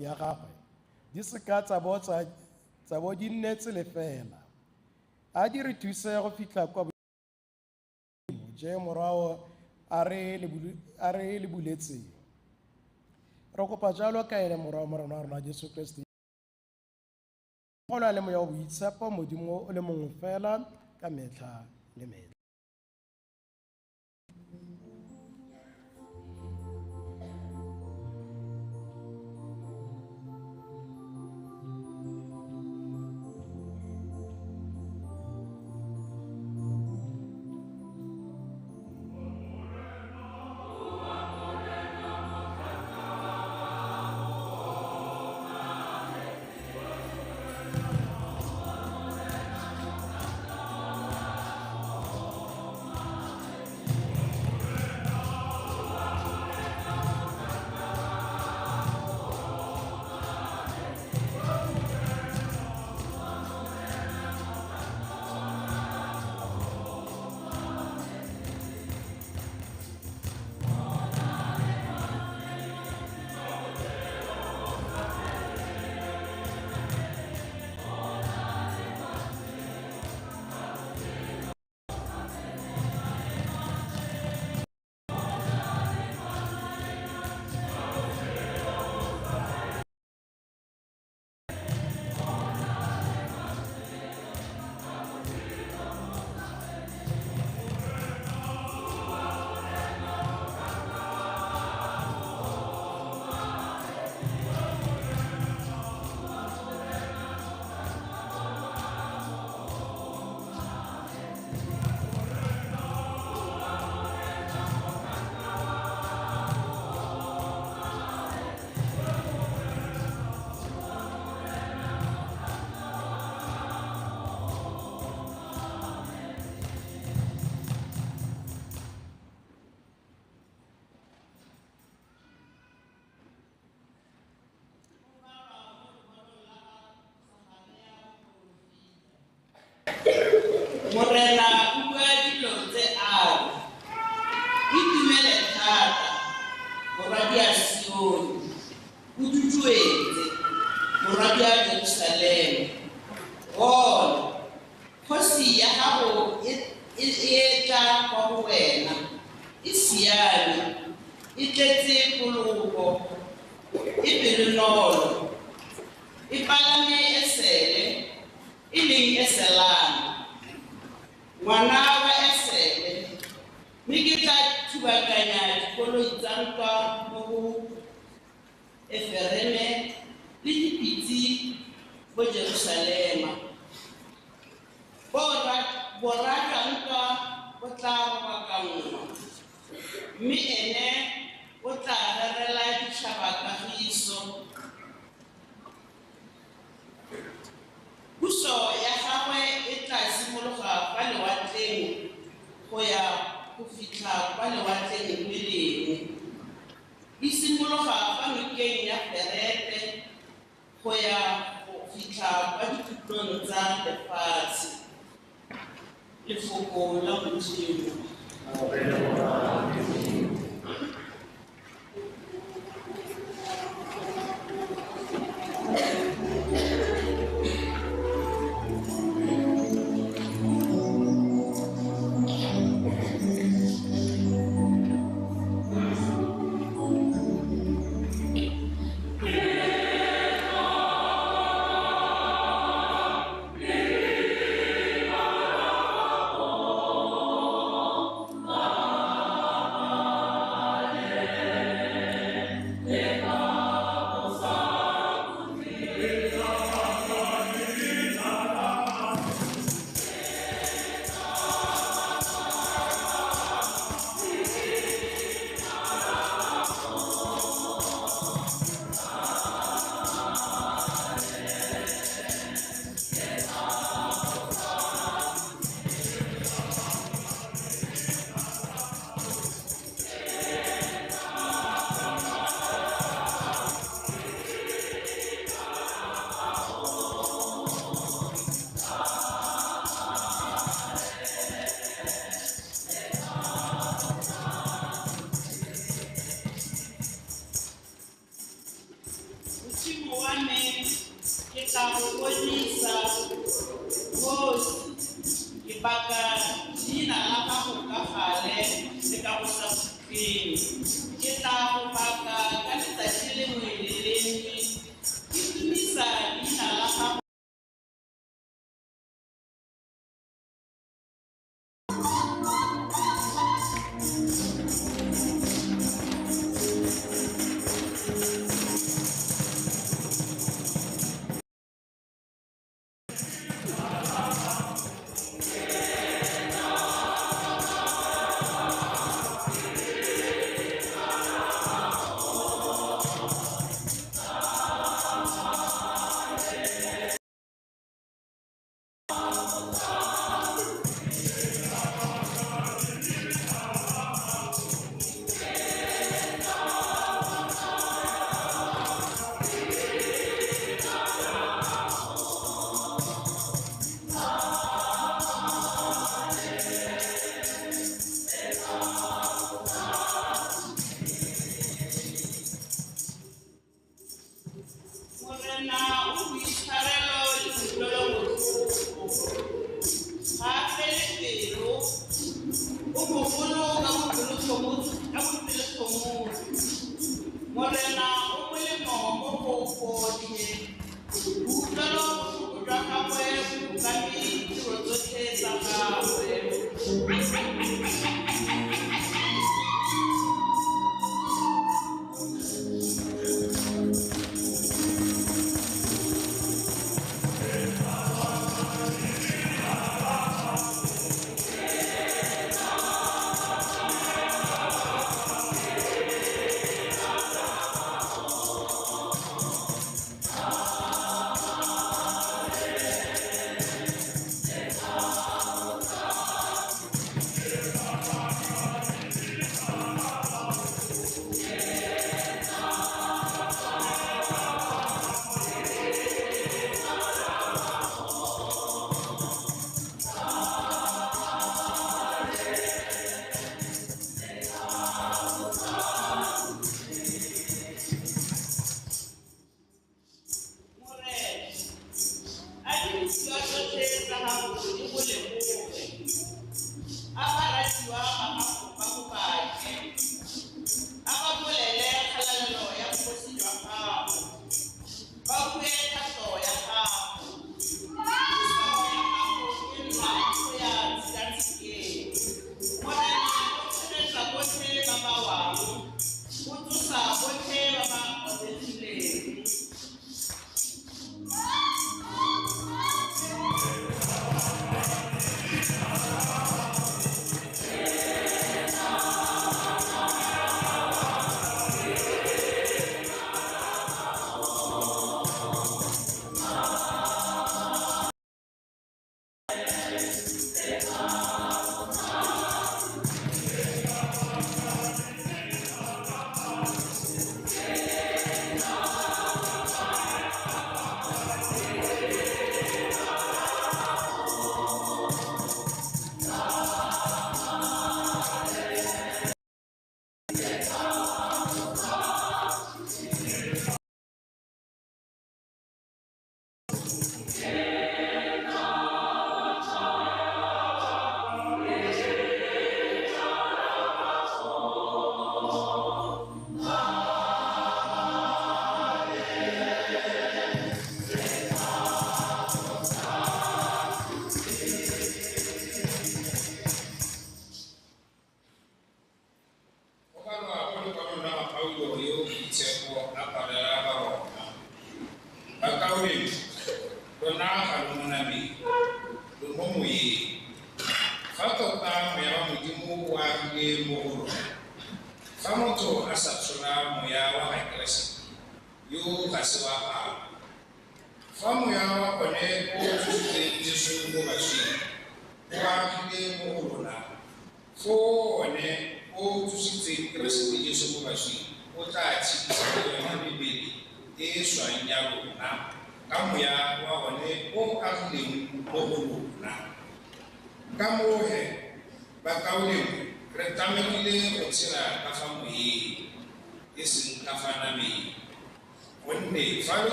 Ya gagwe di seka tsa bo di nnetse lefela, a di re thuse go fitlha kwa je morao a re le buletseng. Re kopa jalo ka ene morao Morena wa rona Jesu Kriste, go na le moya wa boitshepo, Modimo o le mongwe fela ka metlha le metlha. Morena o bua dilo tse a re, itumele thata, morwadia Sione, o duduetse, morwadia Jerusalema. Bona, kgosi ya gago e etla kwa go wena, e siame, e tletse poloko, e pelonolo, e palame esele, e leng eselana, ngwana wa esele, mme ke tla thubakanya dikoloi tsa ntwa mo go Efereme le dipitse mo Jerusalema. Bora jwa ntwa bo tla robakanngwa, Mme ene o tla rerela ditšhaba kagiso. Puso ya gagwe e tla simologa kwa lewatleng go ya go fitlha kwa lewatleng le lengwe. E simologa fa nokeng ya Ferete go ya go fitlha kwa dikhutlong tsa lefatshe. Lefoko la Modimo. Modimo wa me, ke tla go godisa, Kgosi, ke baka leina la gago ka gale le ka go sa khutleng. Ke tla go baka ka letsatsi lengwe le lengwe, ke tumisa leina la gago.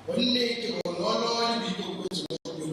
Gonne ke bonolo le boikokobetso mo.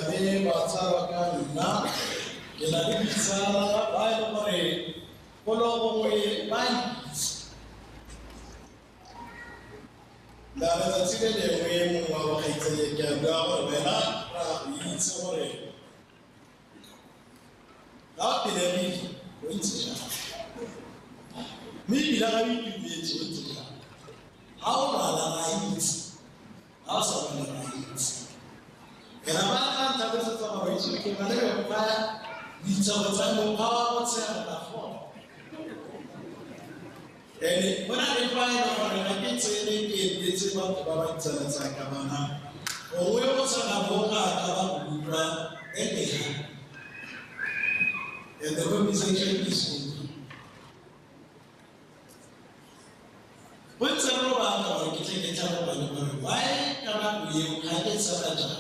le batsalwa ka nna, ke na le ditsala ba e leng gore golo gongwe ba itse. La letsatsi le lengwe mongwe wa bokgaitsadi ke a bua gore wena ra go itse gore ga o pelegile o ntse jang, mme ebile ga o itumetse o ntse jang, ga o lwala ga itse, ga o sa lwala ga itse. Ena ba tla ntlhalosetsa gore itse ke na le mekgwa ditshego tsa mokgwa wa go tshega ka fola. Ene go na le fa e le gore ga ke tsene ke etetse batho ba ba ditsala tsa ka bana, gongwe go tshega bo ga ka ba go utlwa ene. And the conversation is over. Go ntse re batla gore ke tle ke tlhaloganye gore why ka nako eo ga ke tshega jang,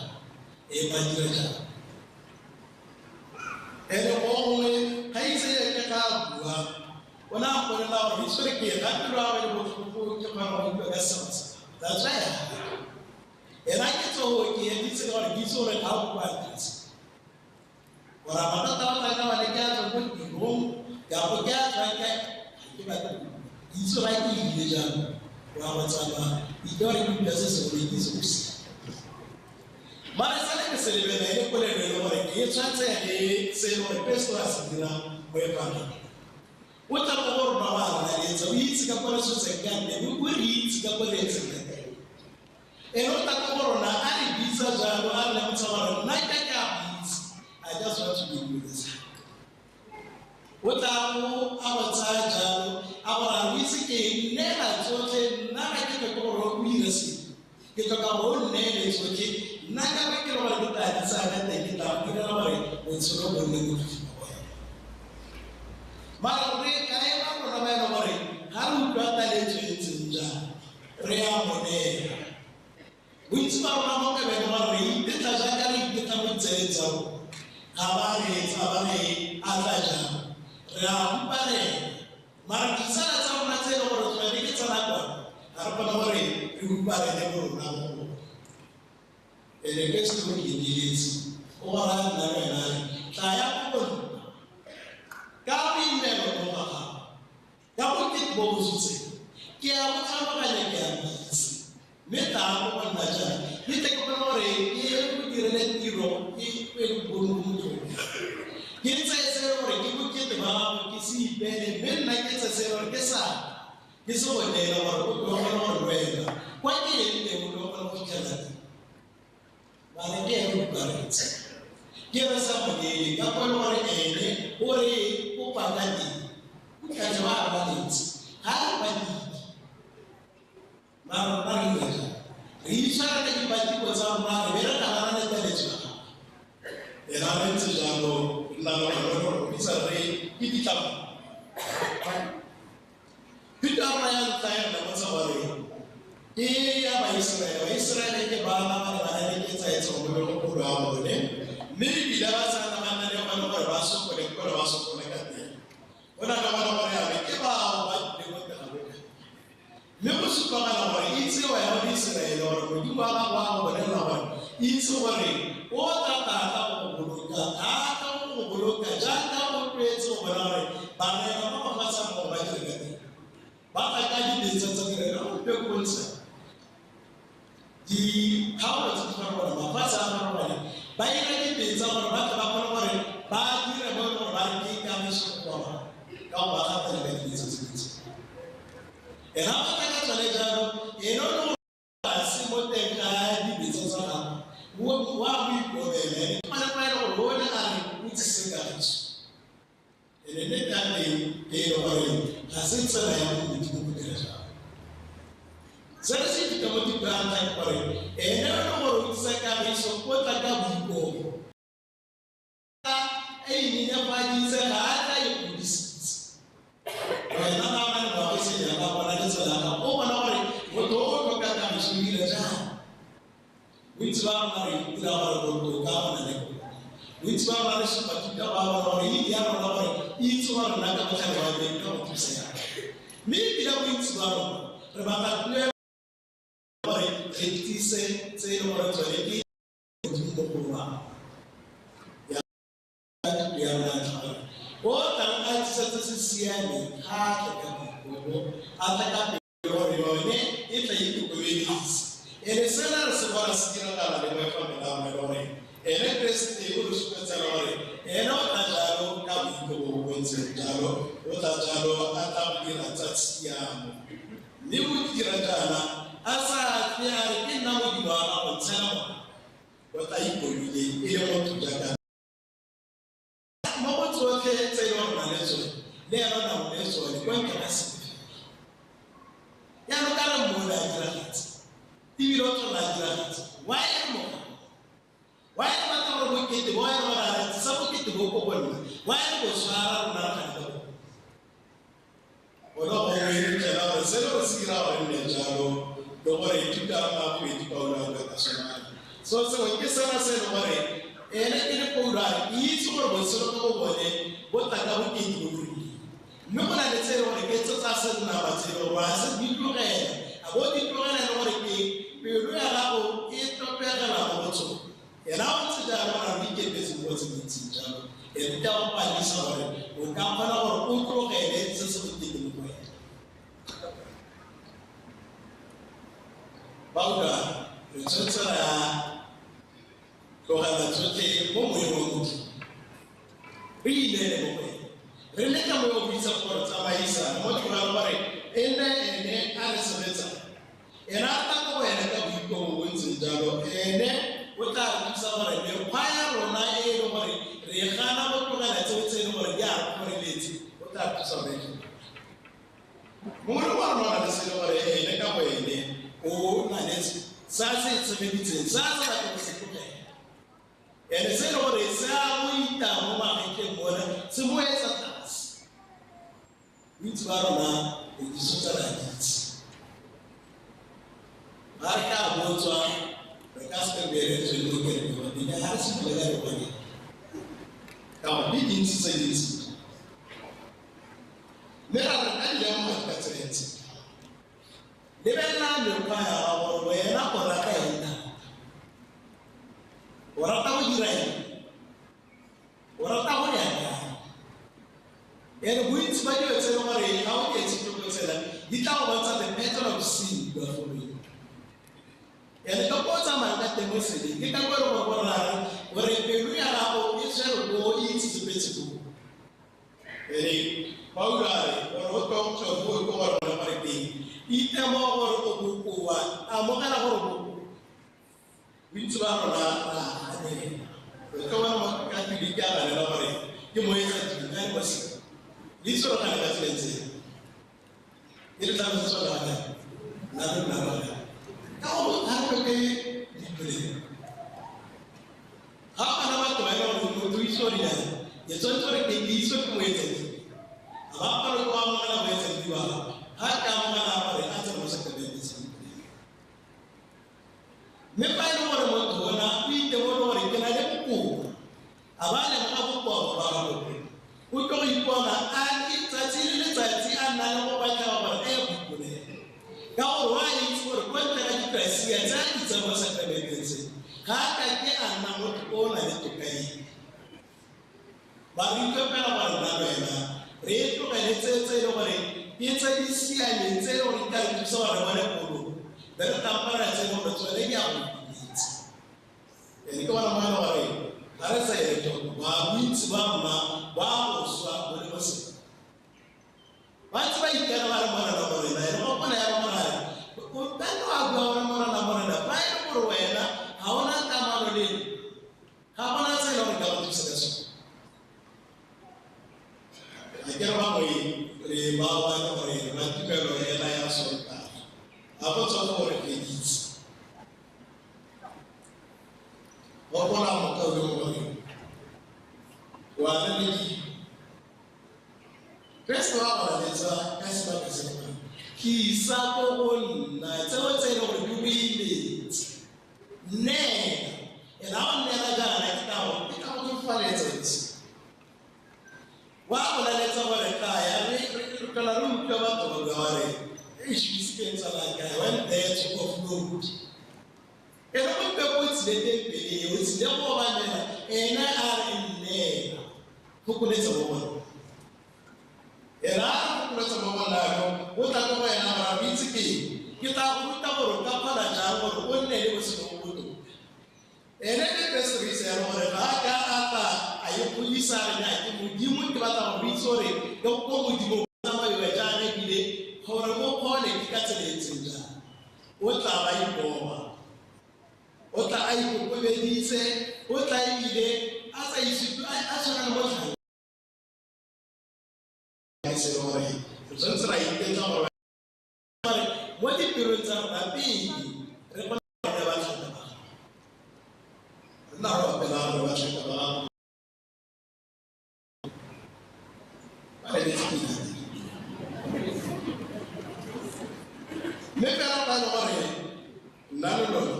e ba dira jang. Ene gongwe ga itse ke ga bua, o ne a mpolelela gore itse gore ke ga pelo ya gagwe le botlhoko ke kgona go utlwa ka selo se. That's why I have it. Ena ke tsogo ke editse gore ke itse gore ga o bua ntse. Gore mathata a tla ka bane ke a tswa ko tirong, ka bo ke a tswa ka, ga ke batle go bua. Ke itse gore ke ile jang, wa go tsamaya, ke itse gore ke utlwa se sengwe, ke itse go siame. Mara sale ke se lebela e le polelo e le gore ke e tshwanetse le se e le gore Kristo a se dirang mo efangeng. O tla mo go rona wa rona letsa, o itse ka kwa re tshotseng ka teng, o re itse ka kwa re etseng ka teng. Ene o tla ko go rona a re bitsa jalo, a re lemotsha gore nna ka ke a go itse, I just want to be with this. O tla mo a go tsaya jalo, a gore a o itse ke nneela tsotlhe, nna ga ke tlhoke gore o dire sengwe. Ke tlhoka gore o nneele tsotlhe, nna ka be ke le gore ke tla di tsaya ka teng, ke tla go direla gore botshelo bo nne botlhofo mo go wena. Mara re kae ba rona ba e leng gore ga re utlwa taletso e ntseng jang, re a mo neela. Bontsi ba rona mo kabeng gore re itetla jaaka re itetla mo ditseleng tsa rona, ga ba re etsa, ba re atla jang, re a huparela. Mara ditsala tsa rona tse e leng gore tsone ke tsa nakwana, ga re kgone gore re huparele mo rona mo go bone. Ene Kristo o emeletse, o go raya nna le wena a re, tlaya ko go nna ka boineelo mo ga gago, ka bokete bo bo tshotseng, ke a bo tlhaloganya, ke a bo itse, mme tlaya ko go nna jaana, mme tle ke kgone gore ke go direle tiro e e bone bo motlhofo. Ke tseye se e le gore ke bokete ba gago, ke se ipeele, mme nna ke tseye se e le gore ke sa ke se go neela gore o tlo kgone gore le wena kwa ke leng teng o tlo kgone go fitlhela teng. Mara ke ene o utlwaretse. Ke re sa mo neele, ka kwa e le gore ene o re kopa ka teng, o tla ba a baletse, ga a re patile. Mara rona re dira jang? Re itshwara ka dipatiko tsa rona, re be re ganana le taletso ya gagwe. Ena re ntse jalo, re nna le gone gore go bitsa re ke ditlamo. Thuto ya rona ya ntlha ya re bontsha gore ke ya Baiseraele. Baiseraele ke bana ba ne ba na le ketsaetsego mo megopolo ya bone, mme ebile ba sa nagana le gone gore ba sokole ke gore ba sokole ka teng. Go na le gone gore ya be ke bao ba tlileng mo teng ga bone. Mme go supagala gore itse wena Moiseraele gore Modimo wa gago a go bolelela gore itse gore o tla thata go go boloka, thata go go boloka jaaka o tlwaetse go bona gore barena ba mafatshe a gore ba dire ka teng. Ba tla ka dibetsa tsa tirelo, go pe go bontsha dikgaolo tse di farologaneng, mafatshe a farologaneng, ba ira dibetsa gore ba tle ba kgone gore ba dire mo e leng gore ba re ke kagiso go bona ka go ba gatelela ka dibetsa tse dintsi. Ena ba tla ka tsone jalo, ene o le go tlase mo teng ga dibetsa tsa gagwe, wa go ikobela, ene ke gone fa e le gore o ne a re o tsise kagiso. Ene nnete ya teng ke e le gore ga se tsela ya Modimo go dira jalo. Se re se ithuta mo thutong ya ntlha ke gore ene o le gore o tsisa kagiso, o tla ka boikobo. A inyenyefaditse, ga a tla ikgodisitse. Wena ga o na le moagisani ya gago, o na le tsela ya gago, o bona gore motho o tlhoka kagiso o dira jang. Bontsi ba rona re itira gore botoka go na le botoka. Bontsi ba rona re supa thuto ba bona gore e ya rona gore itse gore rona ka botlhale ba teng ka go thusa yang. Mme ebile bontsi ba rona re batla tuelo gore re tlise tse e leng gore tsone ke Modimo mo go rona. se siameng ga a tle ka boikobo, a tla ka pelo gore yone e tla ikokobeditse. Ene sena re se bona se diragala le mo efamela gore ene Keresete o re supetsela gore ene o tla jalo ka boikobo bo bo ntseng jalo, o tla jalo a tla go dira tsa tshiamo. Mme o dira jaana a sa tle a re ke nna Modimo wa gago, ntshela morago. O tla ikobile e le motho jaaka mo go tsotlhe tse e leng gore o na le tsone, le ena o na le tsone kwa ntle ga sepe fela. Jaanong ka re mmone a diragatse, ebile o tlhola a diragatse, why re mo gana? Why re batla gore bokete bo e le gore a re tlisa bokete bo ko go nna? Why re bo tshwara rona re gana ka bone? Gone gongwe re fitlhela gore seno re se dira gore nne jalo, le gore thuto ya rona ya bobedi Paulo a bua ka sona. So sengwe ke sena se e leng gore ene ke le Paulo a re ke itse gore botshelo ka bo bone bo tla ka bokete bo bo rileng. Mme go na le tse e leng gore ke tse tsa senama tse e leng gore a se di tlogela, a bo di tlogela e le gore ke pelo ya gago e topegela mo go tsone. Ena o ntse jalo gore o ikepetse mo go tse dintseng jalo, e ruta go padisa gore o ka kgona gore o tlogele se se bokete mo go wena. Ba utlwa, re tshwanetse ra tlogela tsotlhe mo moyeng wa Modimo, re ineele mo go ene, re letla moya o boitshepo gore tsamaisa mo tlogela gore e nne ene a re sebetsang. Ena a tla ko go ene ka boikobo bo ntseng jalo, ene o tla re thusa gore mekgwa ya rona e e leng gore re gana go tlogela tseo tse e leng gore di a re kgoreletse, o tla re thusa gore e tlogele. Mongwe le mongwe wa rona o na le se e leng gore ene ka bo ene o na le se a se tshegeditseng, se a sa batle go se tlogela. Ene se e leng gore se a mo ita mo magetleng mona, se mo etsa tlase. Bontsi ba rona re ditso tsa re a di itse. Ga re ka botswa, re ka se be re tswele mo kerekeng, gonne ga re simolola ka re bone. Ka gore di dintsi tse dintsi. Mme ra re ka di lemoga ka tsela e ntseng. Lebelela mekgwa ya gago gore wena o rata eng thata. O rata go dira eng? O rata go ya kae? Ene bontsi ba dilo tse e leng gore ga o di etse ko tsela, di tla go bontsha the pattern of sin you are following. Ene ka ko o tsamayang ka teng mo sebeng, ke ka ko e leng gore go rara gore pelo ya gago e tshwere ko, e itsetsepetse ko. Ene Paulo a re gore o tlo tswa foo ke gore gone gore teng itemoga gore o bokoa, amogela gore o bokoa. Bontsi ba rona ra ganela. Re tlo bona mo Katoliki a ganela gore ke mo etsa dilo, ka re mo se. Le itse gore gane ka tsela e ntseng. E le tla mo tswa gane. Nna re nna rona. Ka gore ga re tlhoke dipolelo. Ga bana batho ba e leng gore motho o itse gore jang, ke tshwanetse gore ke itse ke mo etsa dilo. A ba kgone go amogela mo etsa dilo wa gagwe. Ga ka amogela gore a tsene mo sakramente sa dipolelo. Mme fa e le gore motho ona o itemogile gore ke na le bokoa, a ba lemoga bokoa bo ba gagwe, o tlo go ipona a letsatsi le letsatsi a nna le go batla gore a ye go ipolela. Ka gore wa itse gore kwa ntle ga dikasia tse a di tsaya mo sakramenteng tse, ga a ka ke a nna motho o o nang le toka epe. Ba re utlwa fela gore nna le wena re e tlogele tse tse e leng gore ke tse di siameng, tse e leng gore di ka re thusa gore re bone poloko, be re tampara tse e leng gore tsone di a go itumedisa. Ene ke bona mo e leng gore ga re sa ele tlhoko, ba bontsi ba rona ba go swa bo le mo seng. Ba ntse ba ikana ba re Morena, Morena, ene gopola ya Morena, o ka nna wa bua gore Morena, Morena, fa e le gore wena ga ona kamano le nna, ga gona se e leng gore ka go thusa ka sone. A ke re bangwe re ba ba e leng gore ba tumelo ena ya Sontaga, ga go tswa gore feditse. Gopola mokaulengwe gore wa lelekile. Keresete wa go laletsa ka sebaka se le tlisa ko go nna tseo tse e leng gore di o imetse. Nneela, ene ga o nneela jaana ke tla go tlhofofaletsa botshelo. Wa go laletsa gore tlaya, re tlhola re utlwa batho ba bua ba re, eish, o itse ke eng tsala ya ka, I went there to offload. Ene go mpe ko o tsile teng pele, o tsile go obamela, ene a re nneela, fokoletsa mo go nna. ona o tla ko go ena gore re itse ke ke tla go ruta gore o ka kgona jang gore o nne le botshelo bo botoka. Ene le Keresete re itse jalo gore ga a ka a tla a ikgodisa re nya ke Modimo, ke batla go itse gore ke ko Modimo o tsamaiwa jaana ebile gore o kgone ke ka tsela e ntseng jang. O tla ba ikoba, o tla a ikokobeditse, o tla ebile a sa isupe a tshwana le motlhang. Se gore re tshwanetse ra itetla gore mo dipelong tsa rona pele re kgone go nna batlhanka ba gago. Re nna re opela re batlhanka ba gago. Ba lebetse pina tse. Mme fela ba le gore nna le lona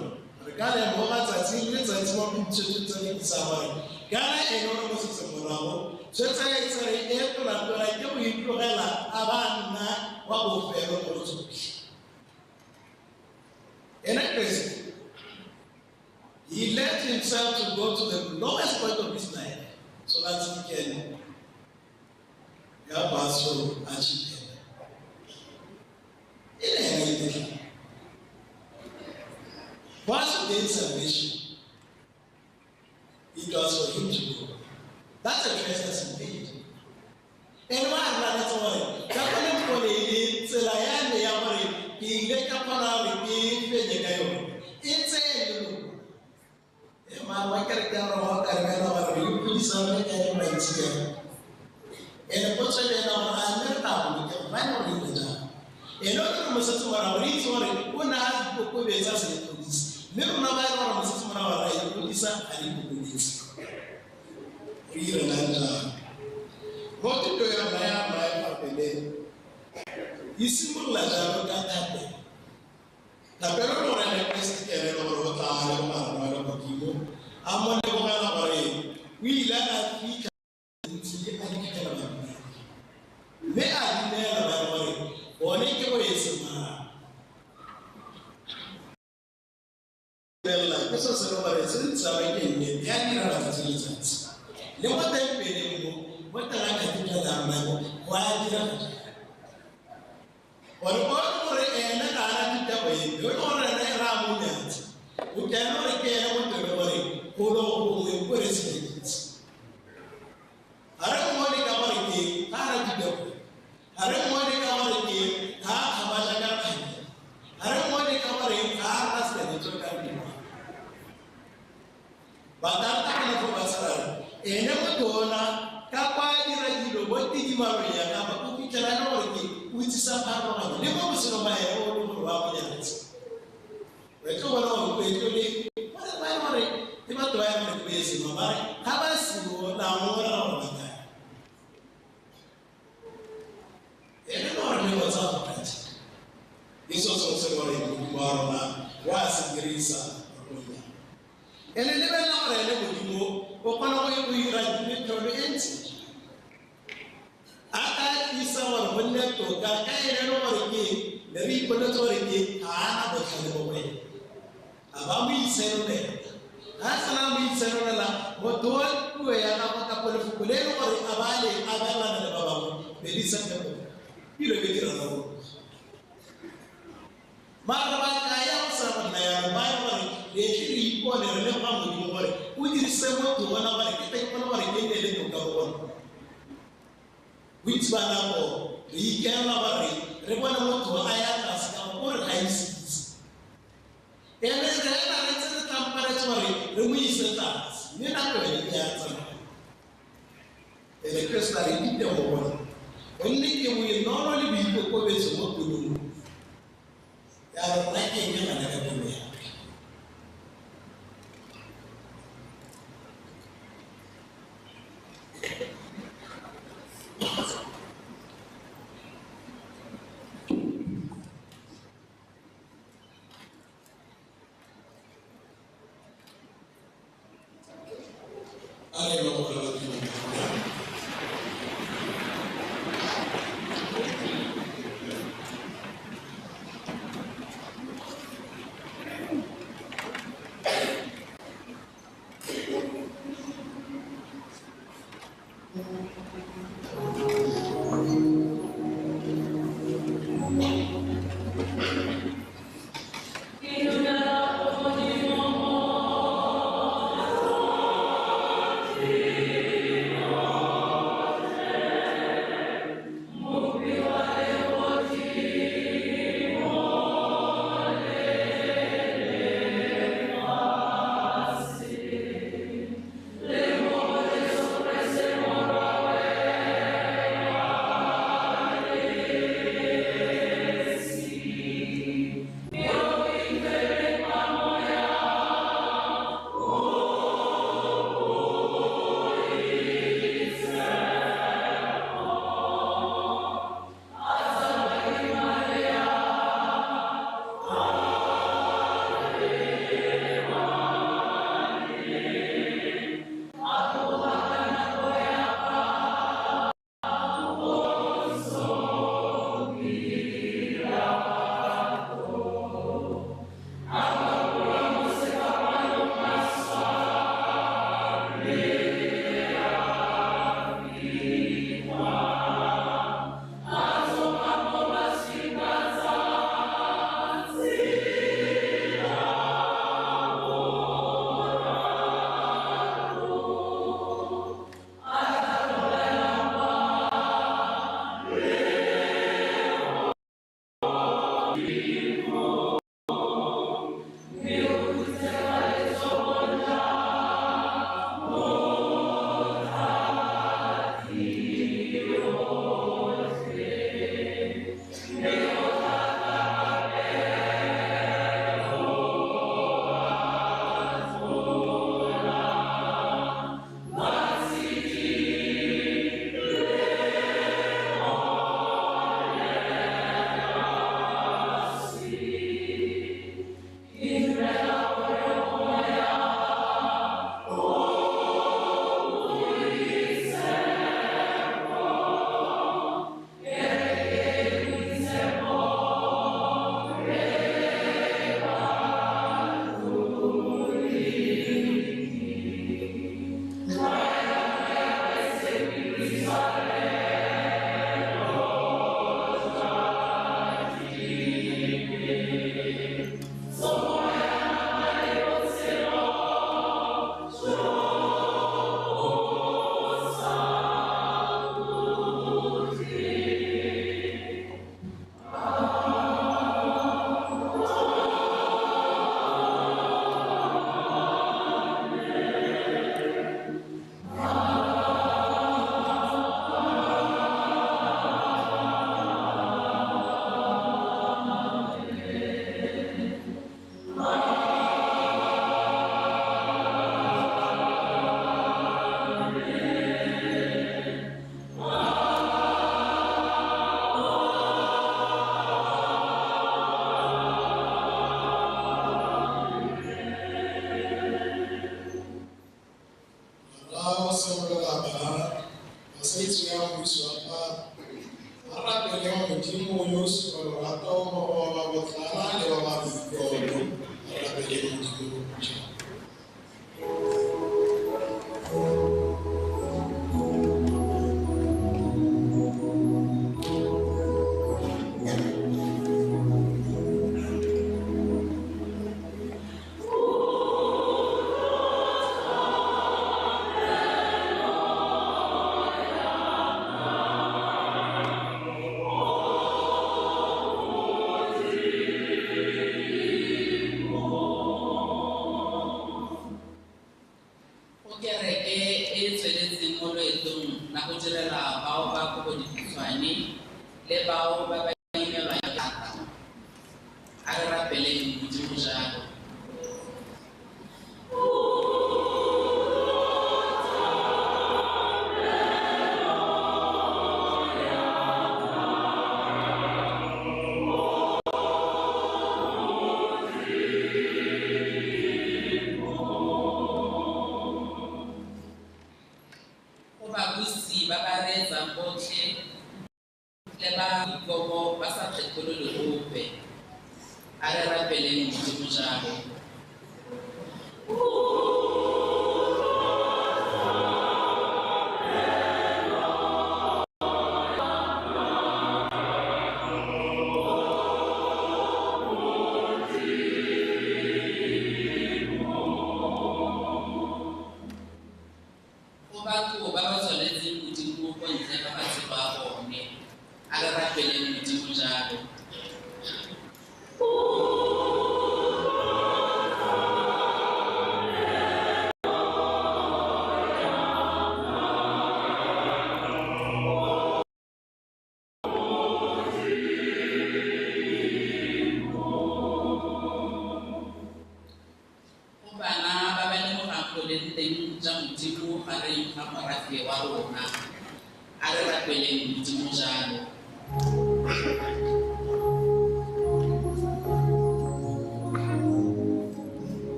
re ka lemoga tsatsi le letsatsi mo boitshwetsong tsa lekisa gore kana ene o re mo setse morago tshwetso e tsere e tola-tola ke go itlogela a ba nna wa bofelo mo go tsotlhe. Ene Keresete, he let himself to go to the lowest point of his life so that he can help us to achieve heaven. E ne ena itetla. For us to gain salvation, it was for him to go. That's a choice that's made. And why I'm not sorry. Ka gone mpone e tsela ya me ya gore ke ile ka kgona gore ke fenye ka yone. E tseye le lona. E mara wa kereke ya rona wa ka re bela gore re iphodisa re ka le maitseo. Ene potso e ena gore a mme re tla bolokega fa e le gore re ile jang. Ene o re mosetse morago re itse gore o ne a ikokobetsa a sa iphodise. Mme rona ba e le gore mosetse morago ra iphodisa a re ikokobetse. Re irelang jang. Mo thuto ya rona ya maefapele e simolola jalo ka thapelo. Thapelo le gore ene Keresete ke ene le gore o tla le mogare wa legodimo a mo lebogela gore o ile a fitlha ntsi a di fitlhela badumedi. Mme a dumela ba re gore bone ke bo e semang. Fela ke so se le gore se ntse ba ke nnete ya direla tsatsi le letsatsi. Le mo tempeleng mo, mo teng ga cathedral ya rona mo, go a direga jalo. Gore o le gore ene ga a na thutego epe, o le gore ene re a mo nyatsa. O kene gore ke ene motho e le gore golo gongwe o re tsheleditse. Ga re mmone ka gore ke ga a na thutego, ga re mmone ka gore ke ga a kgaba jaaka kganya, ga re mmone ka gore ga a rata sekanetso ka dingwaga. Ba ka rata go ba tshwarang. Ene motho ona ka kwa a dira dilo mo tidimalong ya gagwe o fitlhela e le gore ke o itsisa pharologanyo le mo botshelong ba ene o le gore wa mo nyatsa. O tlo bona gore o tlo le ba ba e gore ke batho ba e gore ke sengwe ba re ga ba simolola ngongora gore ba kae. Ene le gore le botsa go phetha. Ke so se gore Modimo wa rona wa se dirisa nakong ya. Ene lebelela gore ene Modimo o kgona go dira metlholo e ntsi. A ka tlisa gore go nne toka ka ene le gore ke ne re iponetse gore ke ga a na botlhale mo go ene. A ba mo itshenolela. Ga a sena mo itshenolela motho wa puo ya gagwe kapo lefoko le e le gore a ba le abelana le ba bangwe be di sa phetoga. Dilo be di rarabologa. Mara ba ka ya go sa go nna yalo ba e gore re tle re ipone re leboga Modimo gore o dirise motho ona gore ke tle ke kgone gore ke nne le toka go bona. Bontsi ba nako re ikaelela gore re bone motho a ya tlase ka gore o re gaisitse. Ene re ena re ntse re tlamparetse gore re mo ise tlase mme nako yone ke ya tsamaya. Ene Keresete a re ithute mo go bona gonne ke boinolo le boikokobetso mo pelong. Ya rona ke eng ngwana ka pelo ya ka.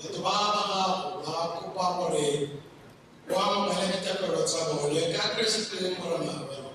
Batho ba ba gago ba kopa gore o amogele dithapelo tsa bone ka Keresete Morena wa rona.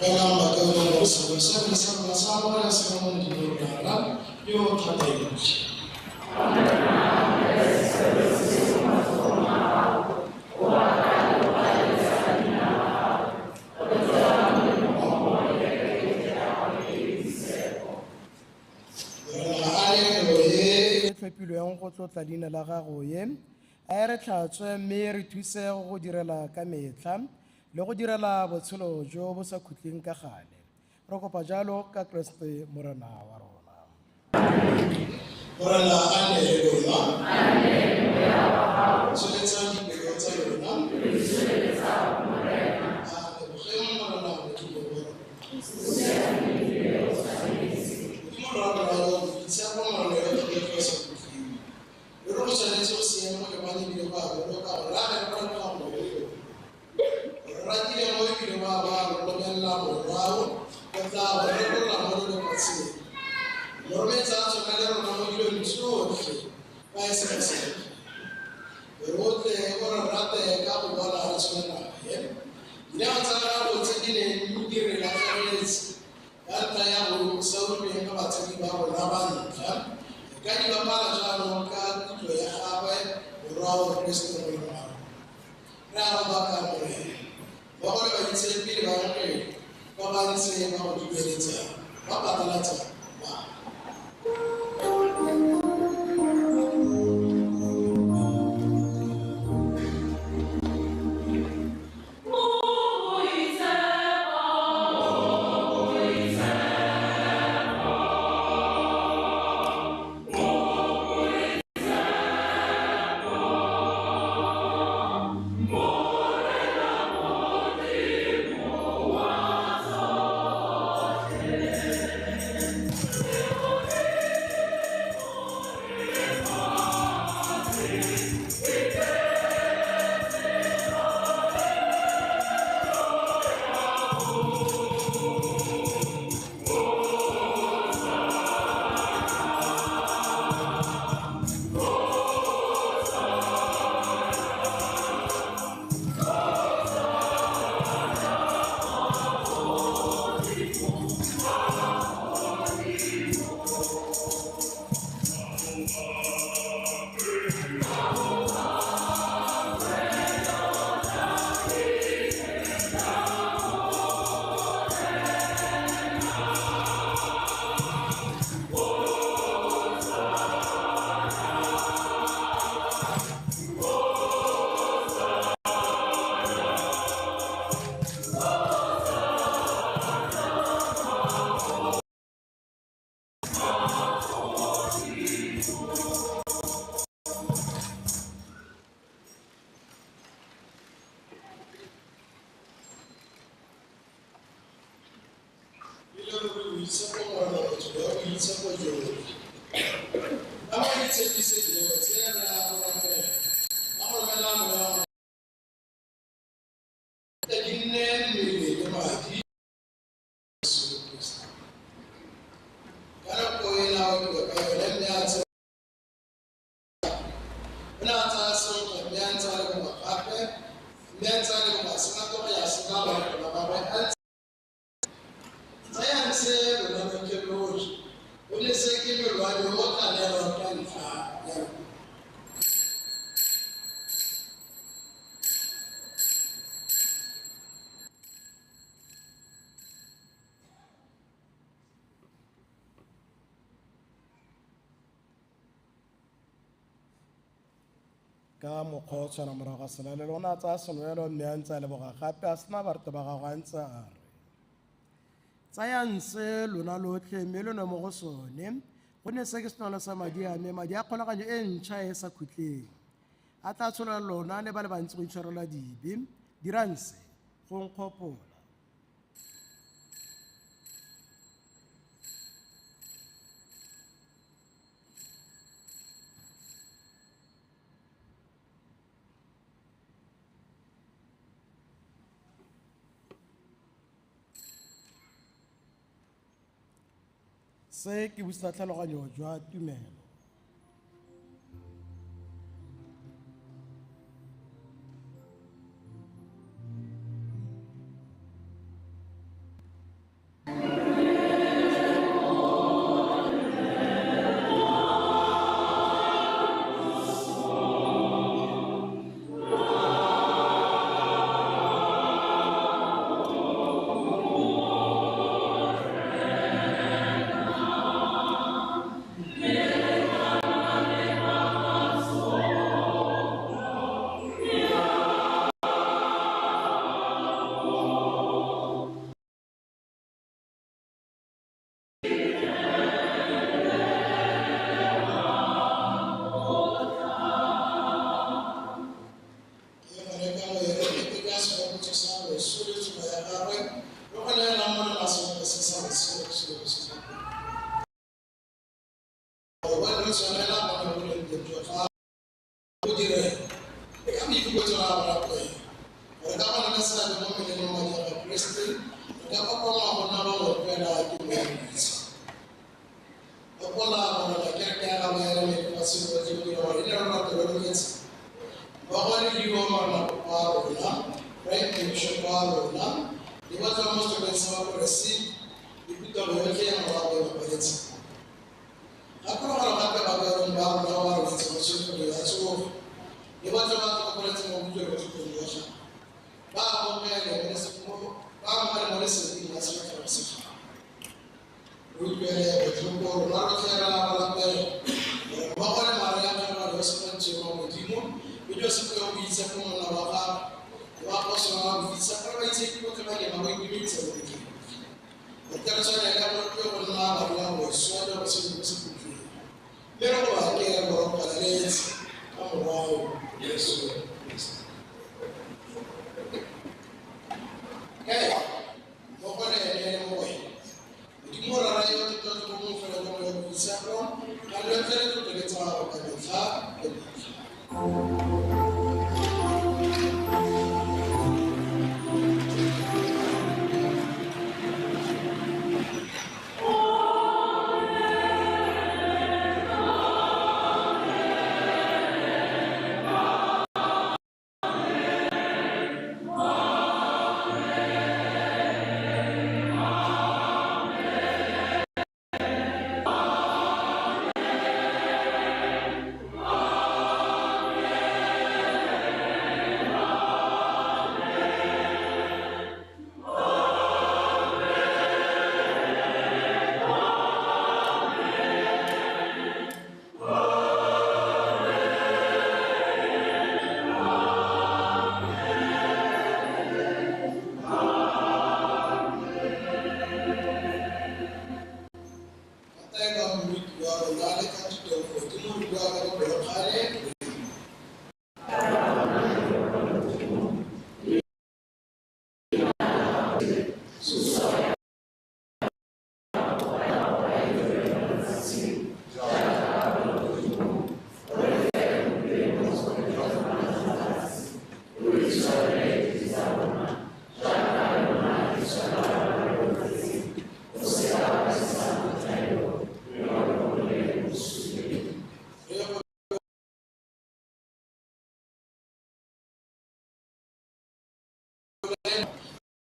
Rapelang bakaulengwe gore seabe sa rona sa amogelesega mo Modimong Rara yo o thata yotlhe. Morena a le e E tlhophilweng go tlotla leina la gago ye, a e re tlhatswe mme re thuse go direla ka metlha le go direla botshelo jo bo sa khutleng ka gale. Re kopa jalo ka Kreste Morena wa rona. Morena a nne le lona. Tsholetsang dipelo tsa lona. A lebogeng Morena Modimo wa rona. Modimo Rra rona yo o boitshepo, Morena yo o tlholegileng sa khutleng. Ruri go tshwanetse go siame go lebane ebile go a boloka gore a re re leboga go le lona. Re ratile mo ebile ba ba re romelela morwao go tla go rekolola mo lefatsheng. Mo rometse a tshwana le rona mo dilong tsotlhe fa e se ka. Gore o tle o re rate ka go bona re tshwana naye. Dineo tsa gago tse di neng di re latlhegetse ka ntlha ya go sa utlweng ka batsadi ba rona ba ntlha, re ka di bapala jaanong ka kutlo ya gagwe morwao Kreste Morena wa rona. Re a go baka Morena, mmogo le baitshepi le baengele ba ba ntse ba go dumeletsang, ba phatlalatsa ba. Ile re boitshepo Morena motho yo boitshepo jotlhe. Ka go itshepise dilo tse re a go rapela, ka go romela Moya wa tle di nne mmele le madi Jesu Kriste. Ka nako e na o ka yone mme a tsaya o ne a tsaya senkgwe mme a ntse a leboga gape, mme a ntse a leboga sena tlogo ya sena barutwa ba gagwe a ntse tsayang se lona lotlhe lo je, gonne se ke mmele wa me o tla neelwang ka ntlha ya lona. Ka mokgwa o tshwana morago ga selalelo o ne a tsaya senwelo mme a ntse a leboga gape a sena barutwa ba gagwe a ntse a re, tsayang se lona lotlhe mme lo nwe mo go sone, gonne se ke senwelo sa madi a me, madi a kgolaganyo e ntšha e e sa khutleng. A tla tsholela lona le ba le bantsi go itshwarelwa dibe. Dirang se go nkgopola. Se ke busetsa tlhaloganyo jwa tumelo. re go neelang Morena senkgwe se sa botshelo se se sa gore bone re tshwanela gone boleng teng jwa gago go direla le ka boikokobetso ra go rapela gore ka go nna le seabe mo mmeleng le madi a ga Keresete re ka kopanngwa go nna bangwe fela ke Moya o Boitshepo. Gopola Morena kereke ya gago ya le lefatsheng lotlhe go dira gore e nne lorato lo lo tletseng mmogo le Leo Morena wa rona, Frank Bishop wa rona, le ba tswang mo setlhopheng sa baperesiti le phuthego yotlhe ya morago e bapaletseng. Gakologelwa gape bakaulengwe ba rona ba ba robetseng mo tsholofelo ya tsogo le botlhe ba tlhokomeletseng mo kutlwelobotlhokong jwa gago. Ba amogele mo leseding la sefatlhego sa gago. Re utlwele botlhoko rona rotlhe re la go rapela gore mmogo le Maria Kgarebane yo Sepontšheng wa Modimo le Josefa yo o Boitshepo monna wa gagwe le baapostola ba boitshepo le baitshepi botlhe ba ke ba go itumedisa mo metlheng. Re tle re tshwanele ka go nna barua boswa jwa botshelo bo sa khutleng. Mme re go bake re go ropalaletse ka Morwao Jesu Keresete. Ka ena, mmogo le ene le mo go ene, Modimo Rara yo o tlotlo bo mongwe fela jwa Moya o Boitshepo, ga lotlhe le tlotlo le tsa gago ka metlha le metlha. Ka moruti wa rona le ka thuto ya Modimo re bua ka bopelokgale.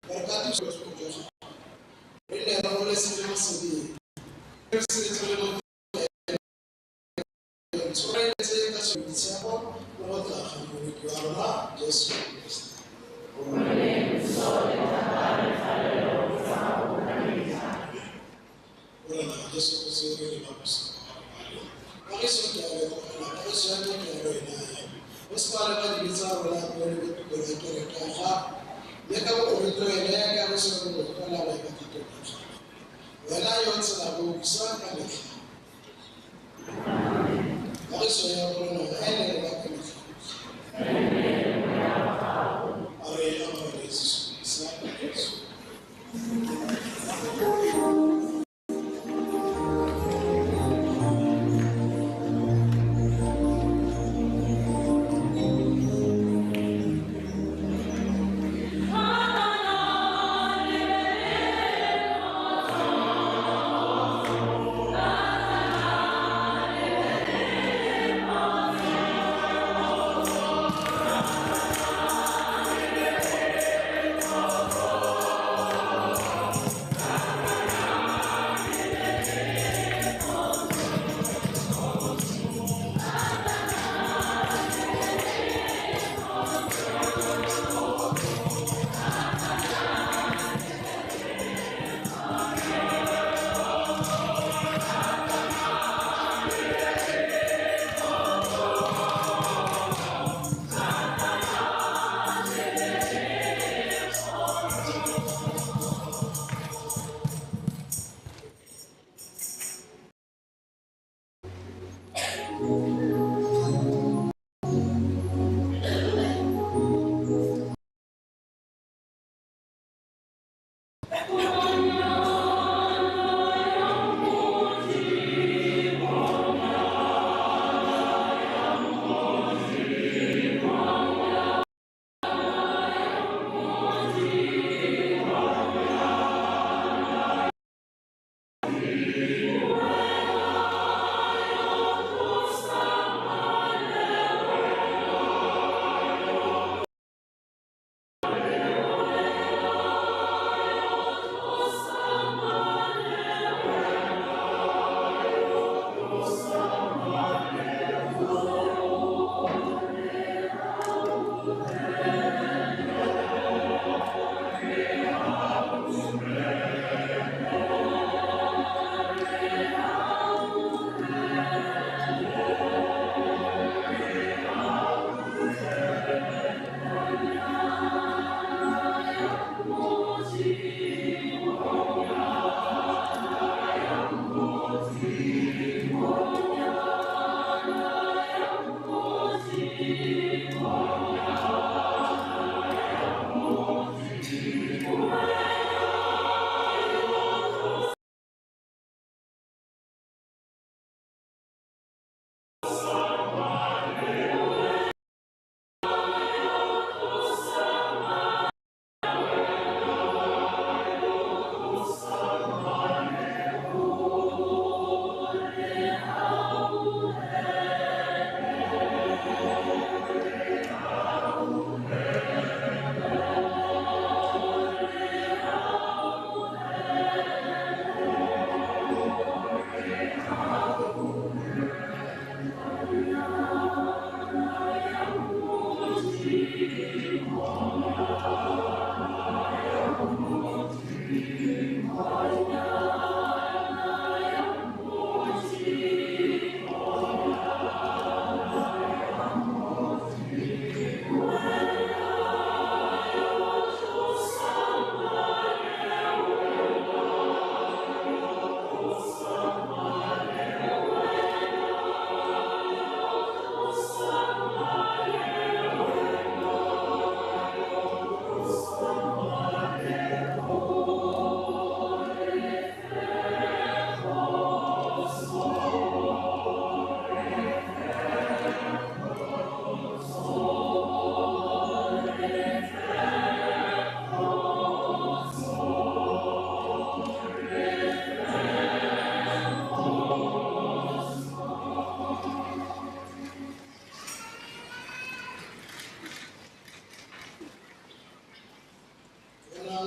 Re ka thusa botlhoko jwa gago. Re nne re golesegile mo sebeng, re sireletsegile mo tsholetse ka boitshepo le go tla ga Mmoloki wa rona Jesu Keresete. Morena Jesu Keresete le babusi ba gago. Kagiso ke a le tlogela, kagiso ya me ke a lo e naya. O se ka wa leba dibe tsa rona mme o lebe tumelo ya kereke ya gago. Mme ka bokorotlo ene kagiso ya bongwe fela wa e ka thatong ya gago. Wena yo o tshelang o busa ka metlha. Kagiso ya Morena a e ne le rona ka metlha yotlhe. A re amogele sesupo sa kagiso. Amen.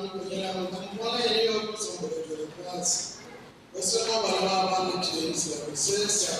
Ntlong ya ene yo o tlosang boleo jwa lefatshe. Go sego bana ba ba le teng seabe se se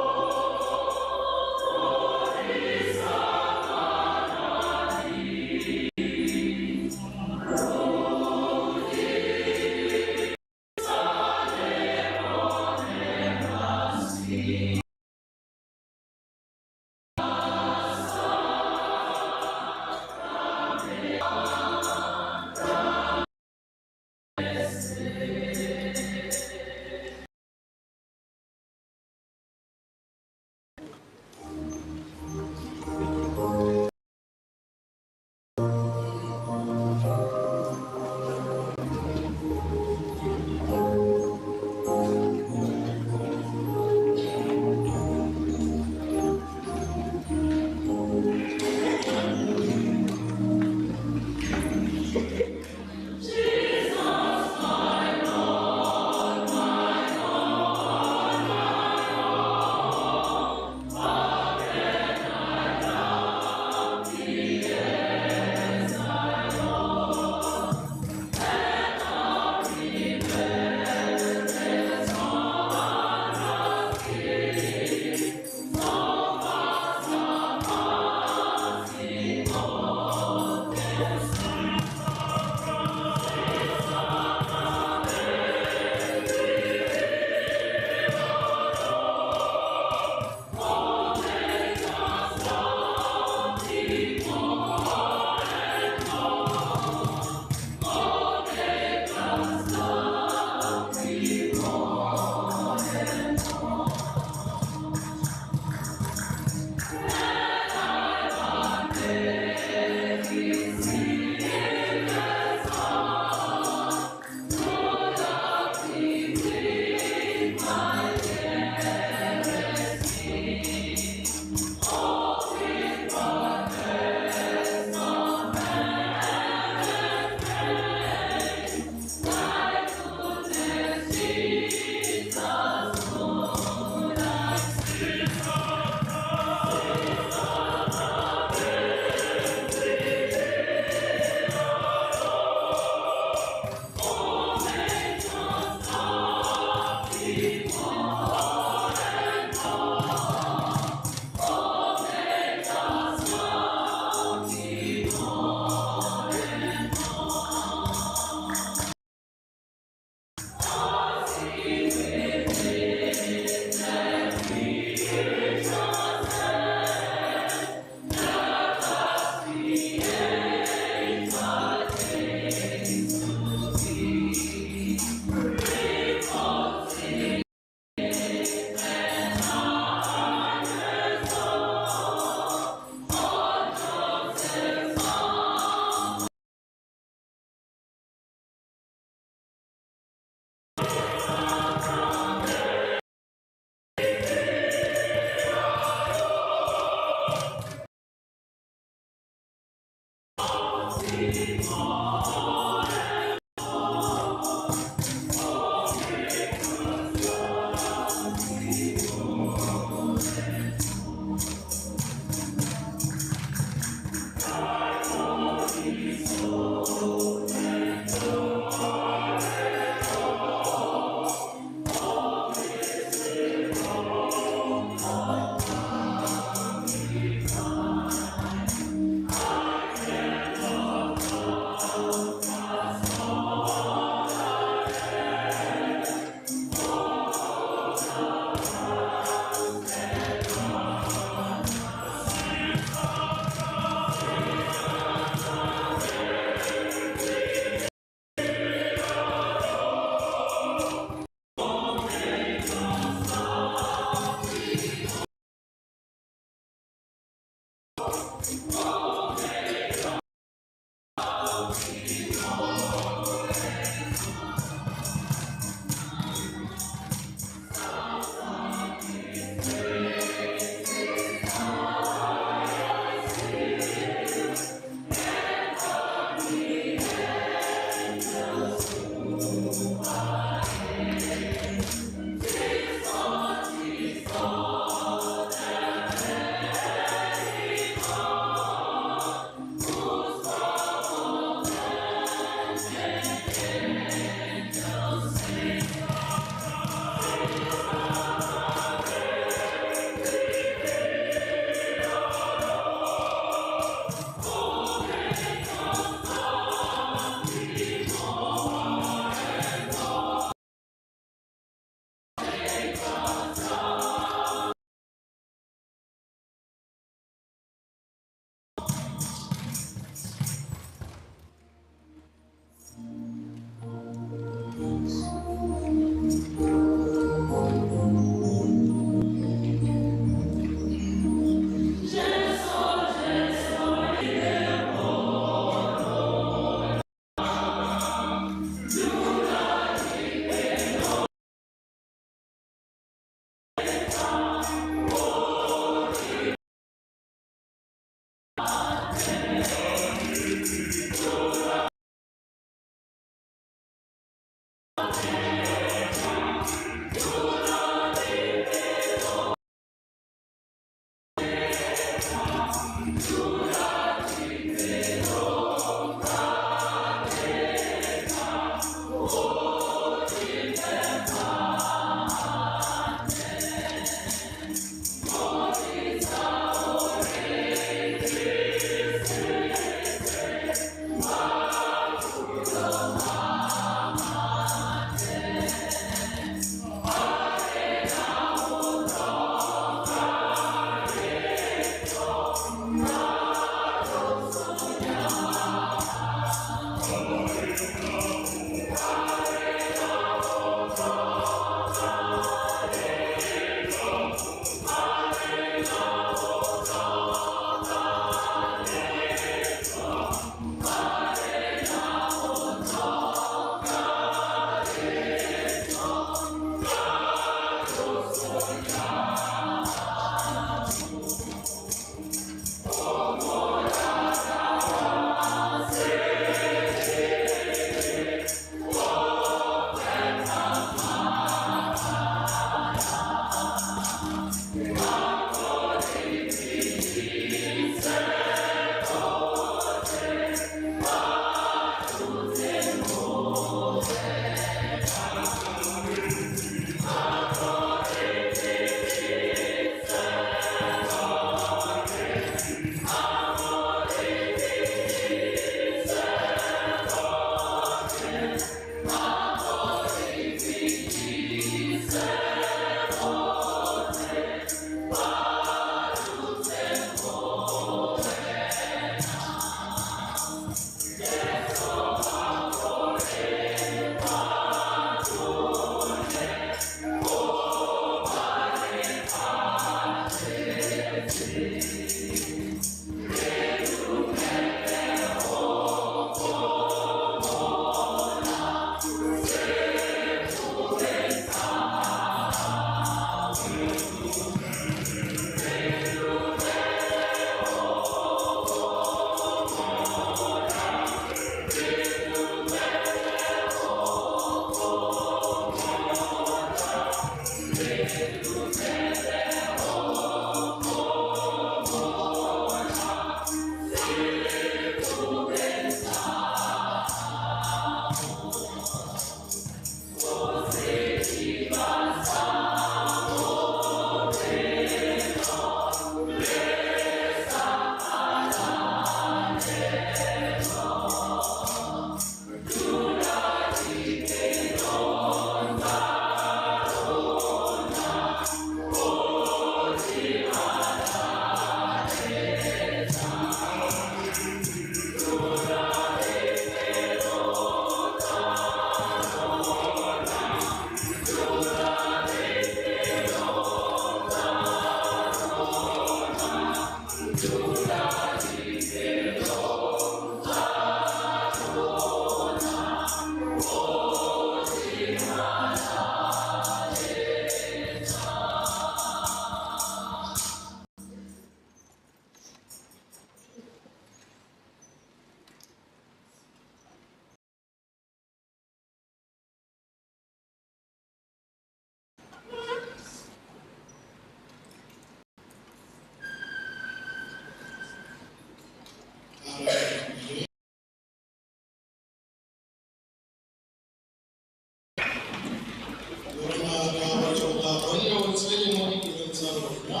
Morena, re a go leboga gonne o tsene mo dipelong tsa rona.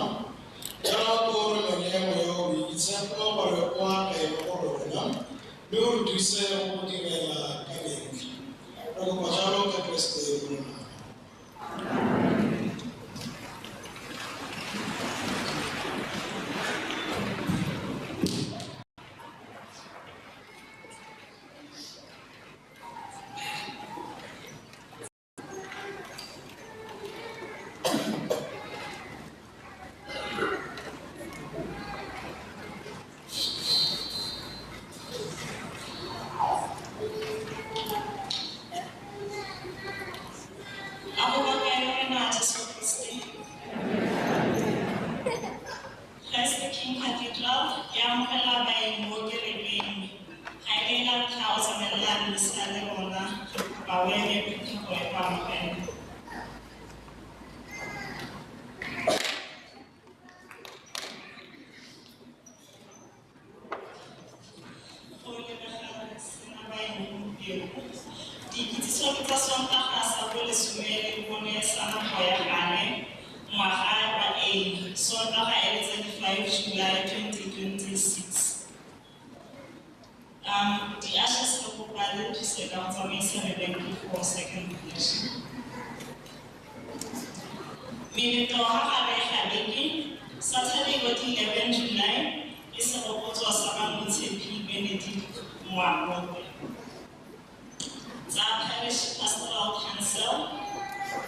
Ka rato o romele Moya o Boitshepo gore o age mo go rona, mme o re thuse go go direla ka metlha. Re kopa jalo ka Keresete Morena. A go bakwe Morena Jesu Kriste. Christ the King Cathedral e amogela baeng mo kerekeng. Ga e le la ntlha o tsenela misa le rona, re kopa o eme phuthego e go amogela. Go lebega re sena baeng gompieno. Dikitsiso ke tsa Sontaga sa bolesome le bone sa nako ya gale, ngwaga wa A, Sontaga e le 25 July 2026. Di-ushers re kopa le thuse ka go tsamaisa mebenki for second collection. Meletlo ga gare ga beke, Saturday wa di 11 July ke segopotso sa ga Moitshepi Benedict Moamope. Tsa Parish Pastoral Council,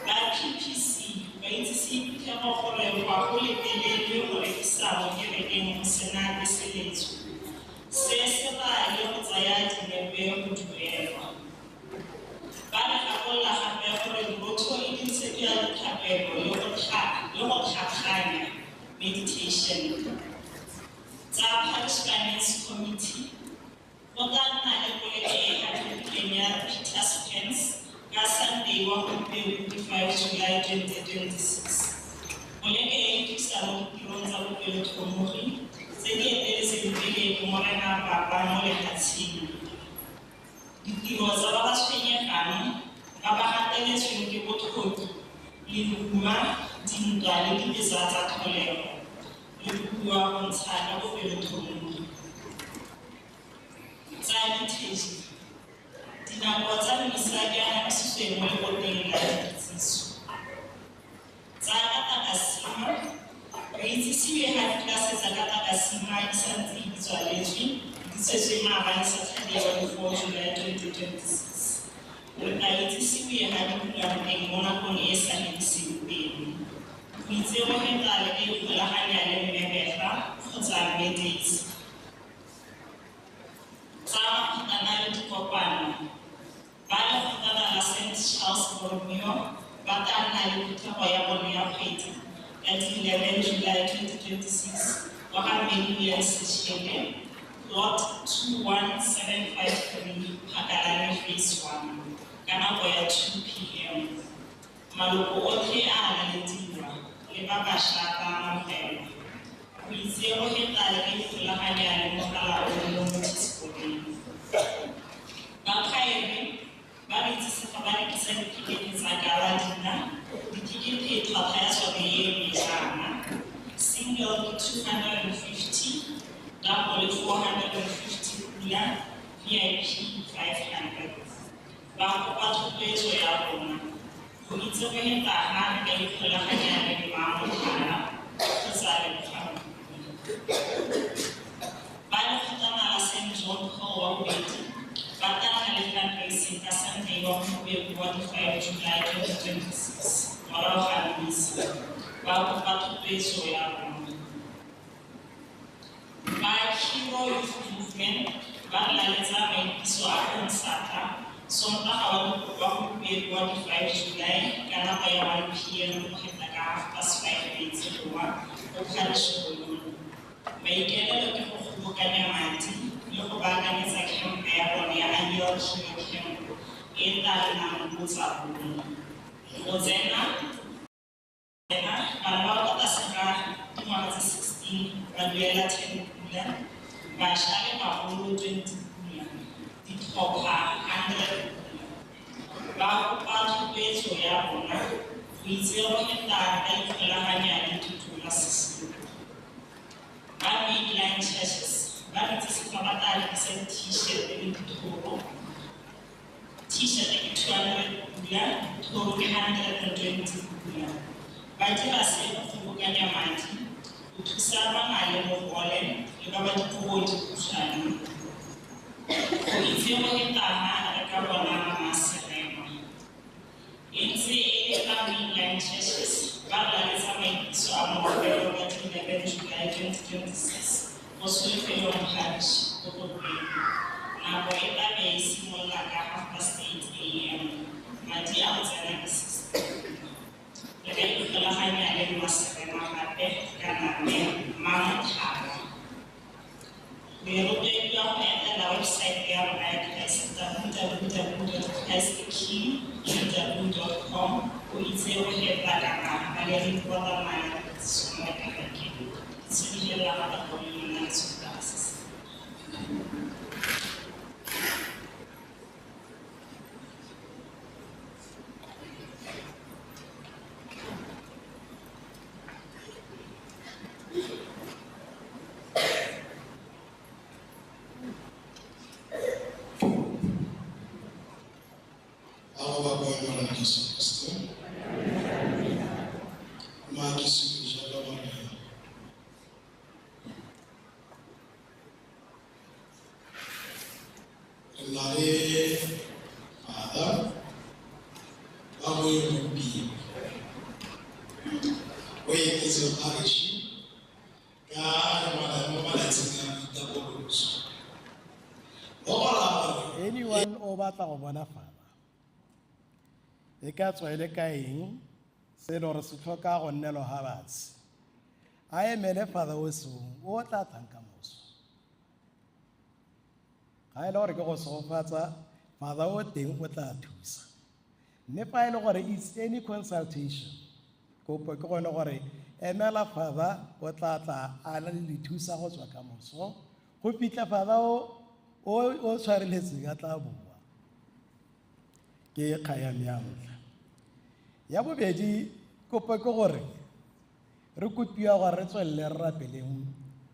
ba PPC ba itsise phuthego gore ga go letlelelwe go rekisa mo kerekeng go sena teseletso. Se se raya le go tsaya dinepe go duelwa. Ba re gakolola gape gore borotho e dirisediwa dithapelo le go tlhatlhanya meditation. Tsa Parish Finance Committee, go tla nna le poleke e e kgethegileng ya Peter's Pence ka Sunday wa gompieno 5 July 2026. Poleke e e thusa mo ditirong tsa bopelotlhomogi tse di eteletseng pele ke Morena Papa mo lefatsheng. Ditiro tsa ba ba tshwenyegang, ba ba gateletsweng ke botlhoki, lehuma, dintwa le dibetsa tsa tlholego, le kopiwa go ntsha ka bopelotlhomogi. Tsa liturgy, dinako tsa misa di anamisitswe mo leboteng la dikitsiso. Tsa katakasima, re itsisiwe ga ditlelase tsa katakasima di santse di tswaletswe, di tswetswe maabane Saturday wa di 4 July 2026. Re tla itsisiwe ga di bulwang teng mo nakong e e sa fediseng pelo. Go itse go le ka ikgolaganya le Mme Bertha kgotsa Mme Daisy. Tsa makgotlana le dikopano, ba lekgotlana la St. Charles Borromeo ba tla nna le phuthego ya bone ya kgwedi ka di 11 July 2026 kwa ga Mme Lilian Sechele, plot 21753 Phakalane Phase 1, ka nako ya 2 p.m. Maloko otlhe a lalediwa le ba bašwa ba amogelwa. Go itse go feta le ka ikgolaganya le mogala o mo notice board-eng. Ba khaere ba re itsise fa ba rekisa dithekete tsa gala dinner, dithekete tlhwatlhwa ya tsone e eme jaana: single ke 250, double 450 pula, VIP 500. Ba kopa thotloetso ya rona. Go itse go feta ga re ka ikgolaganya le Mmamogala kgotsa Lebogang. Ba lekgotlana la St. John Paul wa bobedi ba tla nna le fundraising ka Sunday wa gompieno wa di 5 July 2026 morago ga misa. Ba kopa thotloetso ya rona. Ba Hero Youth Movement ba re laletsa maitiso a konsata Sontaga wa gompieno wa di 5 July ka nako ya 1 p.m. go feta ka 5:30 mantsiboa ko Parish Hall-ong. Maikaelelo ke go kgobokanya madi le go baakanyetsa camp ya bone ya annual Hero Camp e tla nnang mo Tsabong. Go tsena bana ba kwa tlase ga dingwaga tse 16 ba duela 10 pula, bašwa le bagolo 20 pula, ditlhopha 100 pula. Ba kopa thotloetso ya rona. Go itse go feta re ka ikgolaganya le Thuto Sisulu. Ba Mainline Churches ba re itsise fa ba tla rekisa di-T-shirt le dithoro. T-shirt ke 200 pula, thoro ke 120 pula. Ba dira se go kgobokanya madi go thusa ba na le bogole le ba ba dikobo dikhutshwane. Go itse go feta re ka bona Mmaserema. E ntse e le ba Mainline Churches ba laletsa maitiso a moopelo ka 11 July 2026 go Tsholofelong Parish ko Tlokweng. Nako e tla be e simolola ka 8:30 a.m. Madi a go tsena ke 60. Re ka ikgolaganya le Mmaserema gape kana mme Mmamothaba. Re rotloediwa go etela website ya rona ya Christ www.christking.com go itse go feta kana ba le reporta le kitsiso mo kerekeng. Tsholofelo ya gago go nna le Sontaga se se. A go bakwe Morena Jesu Kriste. Mma ke supe jalo gore re na le father ba moeng gompieno o etetse parish ka mo malatsing a boitapoloso. Go raya gore Anyone o batla go bona father e ka tswa e le ka eng se e le gore se tlhoka go nnelwa ga batshe, a emele father o song o tla tlang ka moso. Ga e le gore ke go segofatsa, father o teng o tla thusa. Mme fa e le gore it's any consultation, kopo ke gone gore emela father o tla tla a na le dithusa go tswa ka moso go fitlha father o tshwareletseng a tla boa. Ke kgang ya me ya ntlha. Ya bobedi, kopo ke gore re kopiwa gore re tswelele re rapeleng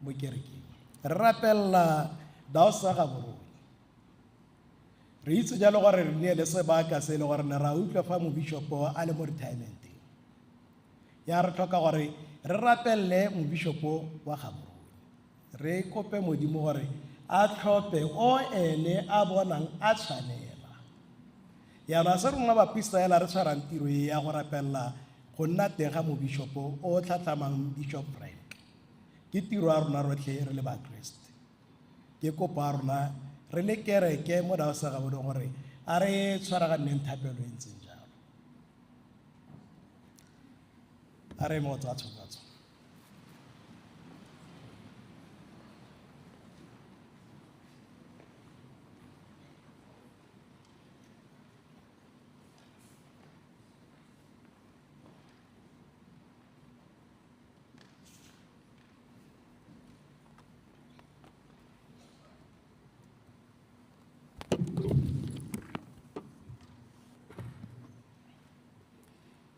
mo kerekeng. Re rapella Daosa Gaborone. Re itse jalo gore re neele sebaka se e le gore ne ra utlwa fa mobishopo a le mo retirementeng. Ya re tlhoka gore re rapelle mobishopo wa Gaborone. Re kope Modimo gore a tlhophe o ene a bonang a tshwanela. Jaanong a se rona baprista fela re tshwarang tiro e ya go rapella go nna teng ga mobishopo o tlhatlhamang Bishop Frank. Ke tiro ya rona rotlhe re le bakreste. Ke kopo ya rona re le kereke mo Daosa Gaborone gore a re tshwaraganeng thapelo e ntseng jalo. A re mo tswa tshofatso.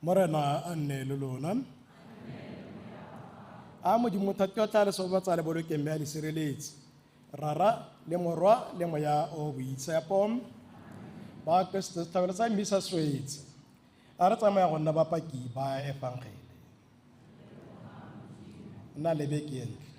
Morena a nne le lona. A Modimo thata o tla le segofatsa le bolokeng mme a le sireletse. Rara le Morwa le Moya o Boitshepo. Ba Kriste setlhabelo sa mmisa swetse. A re tsamaya go nna bapaki ba efangele. Nna le beke e ntle.